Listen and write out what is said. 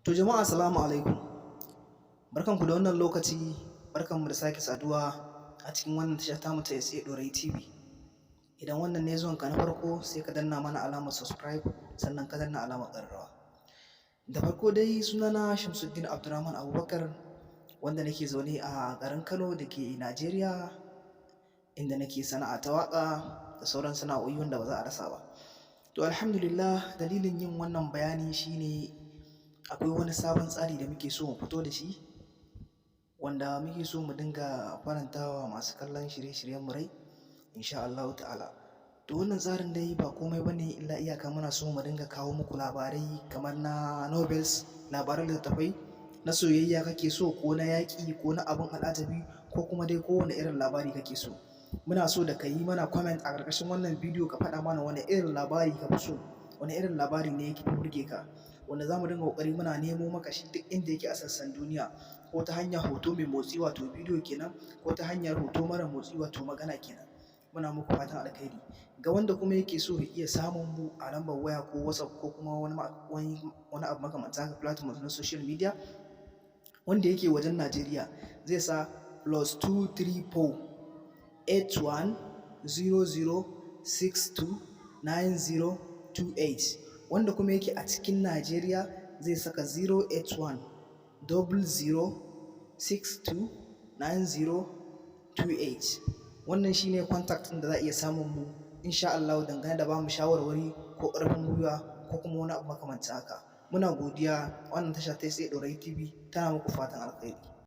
To jama'a, assalamu alaikum. Barkanku da wannan lokaci, barkanmu da sake saduwa a cikin wannan tasha tamu ta SA Ɗorayi TV. Idan wannan ne zuwanka na farko, sai ka danna mana alamar subscribe, sannan ka danna alamar ƙararrawa. Da farko dai, sunana Shamsuddin Abdulrahman Abubakar, wanda nake zaune a garin Kano da ke Najeriya, inda nake sana'a ta waƙa da sauran sana'o'i wanda ba za a rasa ba. To alhamdulillah, dalilin yin wannan bayani shine akwai wani sabon tsari da muke so mu fito da shi, wanda muke so mu dinga farantawa masu kallon shirye-shiryen mu rai, insha Allahu ta'ala. To wannan tsarin dai ba komai bane illa iyaka muna so mu dinga kawo muku labarai kamar na novels, labaran littattafai na soyayya kake so, ko na yaƙi, ko na abin al'ajabi, ko kuma dai kowane irin labari kake so. Muna so da ka yi mana comment a ƙarƙashin wannan bidiyo, ka faɗa mana wane irin labari ka fi so, wane irin labari ne yake burge ka, wanda za mu dinga ƙoƙari muna nemo maka shi duk inda yake a sassan duniya, ko ta hanyar hoto mai motsi, wato bidiyo kenan, ko ta hanyar hoto mara motsi, wato magana kenan. Muna muku fatan alkhairi. Ga wanda kuma yake so ya iya samun mu a lambar waya ko WhatsApp ko kuma wani abu makamancin haka, platforms na social media, wanda yake wajen Najeriya zai sa +234 81 00 62 90 28. Wanda kuma yake a cikin Najeriya zai saka 081 00 62 90 28. Wannan shine contact ɗin da za a iya samun mu, insha Allah, dangane da bamu shawarwari ko ƙarfin gwiwa ko kuma wani abu makamancin haka. Muna godiya. Wannan tasha ta SA Ɗorayi TV tana muku fatan alkhairi.